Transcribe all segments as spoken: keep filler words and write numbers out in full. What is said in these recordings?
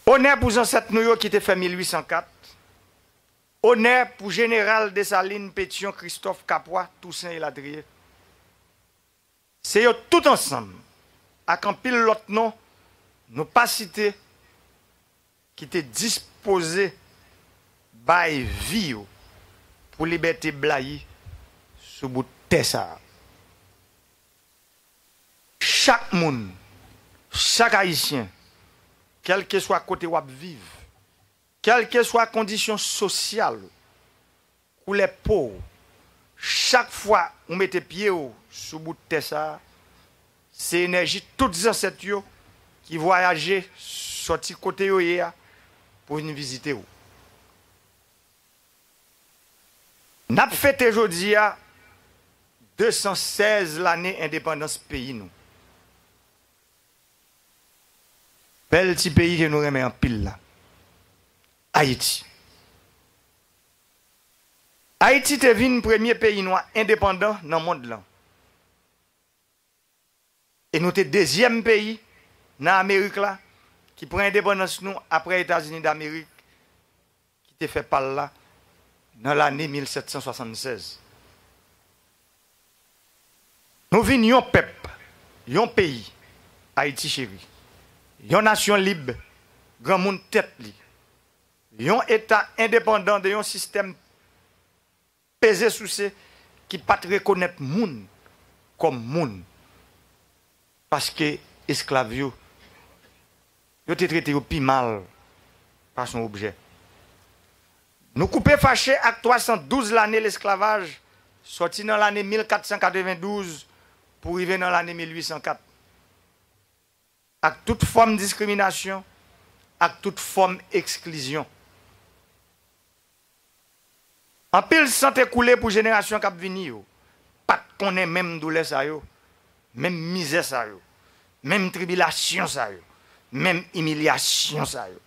Onè pou zansèt nou yo ki te fè mil uit san kat. Onè pou Jeneral Desalin, Petyon, Kristòf, Kapwa, Tousen elatriye. Se yo tout ansanm, ak anpil lòt non nou pa site, ki te dispoze bay vi yo pou libète blayi sou bout tè sa a. Chak moun, chak Ayisyen, kèlkeswa kote w ap viv, kèlkeswa kondisyon sosyal ou, koulè po w, chak fwa ou mete pye w sou bout tè sa a, se enèji tout zansèt yo ki vwayaje sòti kote yo ye a pou vin vizite w. N ap fete jodi a de san sèz lane endepandans peyi nou. Bèl ti peyi ke nou renmen anpil la, Ayiti. Ayiti te vin premye peyi nwa endepandan nan mond lan. E nou te dezyèm peyi nan Amerik la ki pran endepandans nou apre Etazini Damerik ki te fè pa l la nan lane mil sèt san swasannsèz. Nou vin yon pèp, yon peyi, Ayiti cheri, yon nasyon lib, granmoun tèt li, yon eta endepandan de yon sistèm peze souse ki pa t rekonèt moun kòm moun, paske esklav yo, yo te trete yo pi mal pase yon objè. Nou koupe fache ak twa san douz lane lesklavaj, sòti nan lane mil kat san katrevendouz pou rive nan lane mil uit san kat, ak tout fòm diskriminasyon, ak tout fòm eksklizyon. Anpil san te koule pou jenerasyon k ap vini yo pa t konnen menm doulè sa yo, menm mizè sa yo, menm tribilasyon sa yo, menm imilyasyon sa yo.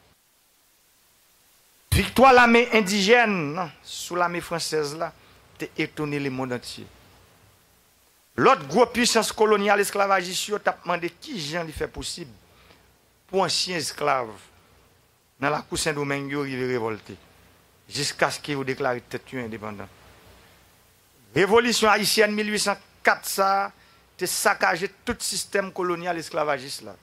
Viktwa lame endijèn nan sou lame fransèz la te etone lemonn antye. Lòt gwo pisans kolonyal esklavajis yo t ap mande kijan li fè posib pou ansyen esklav nan lakou Sendomeng yo rive revòlte, jiskaske yo deklare tèt yo endepandan. Revolisyon ayisyèn mil uit san kat sa a te sakaje tout sistèm kolonyal esklavajis la.